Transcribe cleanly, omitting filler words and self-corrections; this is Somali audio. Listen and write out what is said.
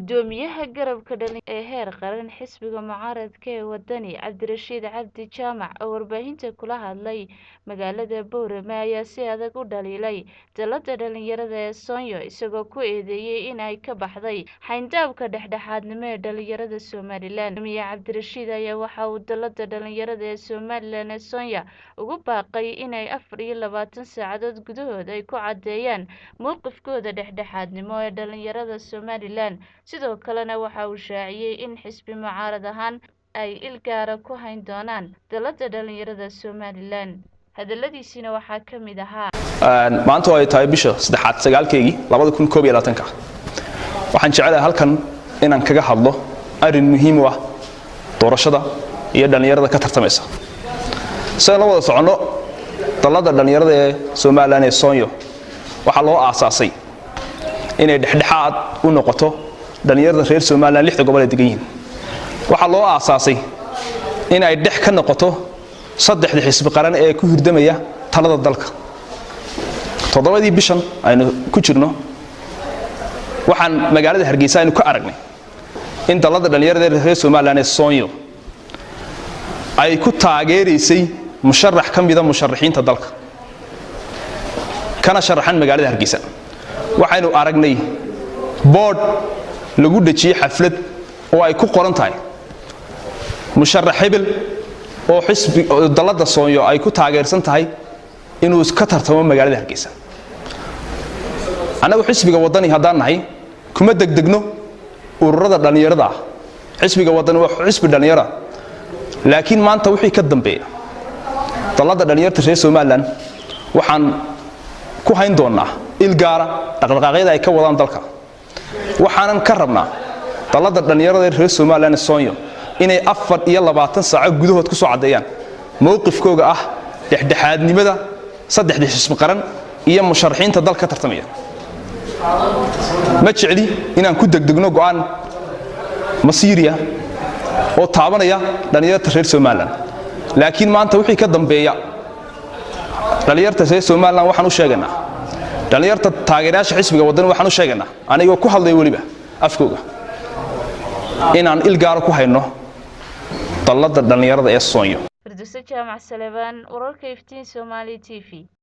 Guddoomiyaha garabka dhalin ee heer qaran xisbiga mucaaradka ee Wadani, Cabdirashiid Cabdi Jaamac, oo warbaahinta kula hadlay magaalada Boorame, ayaa si adag u dhaliilay dalada dhalinyarada ee Soonyo, isagoo ku eedeeyay in ay ka baxday xayndaabka dhexdhexaadnimo ee dhalinyarada Somalilan. Guddoomiye Cabdirashiid ayaa waxa uu dalada dhalinyarada ee Somalilan ee Soonyo ugu baaqay inay 24 saacadood gudahood ay ku caddeeyaan mowqifkooda dhexdhexaadnimo ee dhalinyarada Somalilan. Sidoo kalena waxa uu shaaciyay in xisbi mucaarad ahaan ay il gaara ku hayn doonaan dalada dhalinyarada Somalilan. Hadaladiisina waxaa ka mid ahaa: Maanta oo ay tahay bisha saddexaad 9-keygii 2021-ka, waxaan jecelahay halkan inaan kaga hadlo arrin muhiim u ah doorashada iyo dhallinyarada ka tartamaysa. Sidaan la wada soconno, dallada dhallinyarada ee Somalilan ee Soonyo waxaa loo aasaasay inay dhexdhexaad u noqoto dhallinyarada reer Somalilan lixda gobol ay degan yihiin. Waxaa loo aasaasay in ay dhex ka noqoto saddexda xisbi qaran ee ku hirdamaya talada dalka. 7-dii bishan aynu ku jirno waxaan magaalada Hargeysa aynu ka aragnay in dallada dhallinyarada reer Somalilan ee Soonyo ay ku taageeraysay musharax ka mida musharaxiinta dalka kana sharaxan magaalada Hargeysa. Waxaynu aragnay boodh lagu dhejiyey xaflad oo ay ku qoran tahay musharax hebel oo xisbi dallada Soonyo ay ku taageersan tahay inuu ka tartamo magaalada Hargeysa. Annagu xisbiga Waddani haddaan nahay kuma degdegno ururada dhallinyarada ah. Xisbiga Waddani waa xisbi dhallinyara, laakiin maanta wixii ka dambeeya dallada dhallinyarta reer Somalilan waxaan ku hayn doonnaa il gaara dhaqdhaqaaqyada ay ka wadaan dalka. Waxaanan ka rabnaa dallada dhallinyarada reer Somalilan Soonyo inay 24 saaco gudahood ku soo caddeeyaan mowqifkooga ah dhexdhexaadnimada saddexda xisbi qaran iyo musharaxiinta dalka ka tartamaya. Ma jecli inaan ku degdegno go'aan masiiriya oo taabanaya dhallinyarta reer Somalilan, laakiin maanta wixii ka dambeeya dhallinyarta reer Somalilan waxaan u sheegaynaa, dhallinyarta taageerayaasha xisbiga Waddani waxaan u sheegaynaa, anigoo ku hadlaya weliba afkooga, inaan il gaara ku hayno dallada dhallinyarada ee Soonyo. Firdawso Jaamac Salebaan, wararka Iftiin Soomaali TV.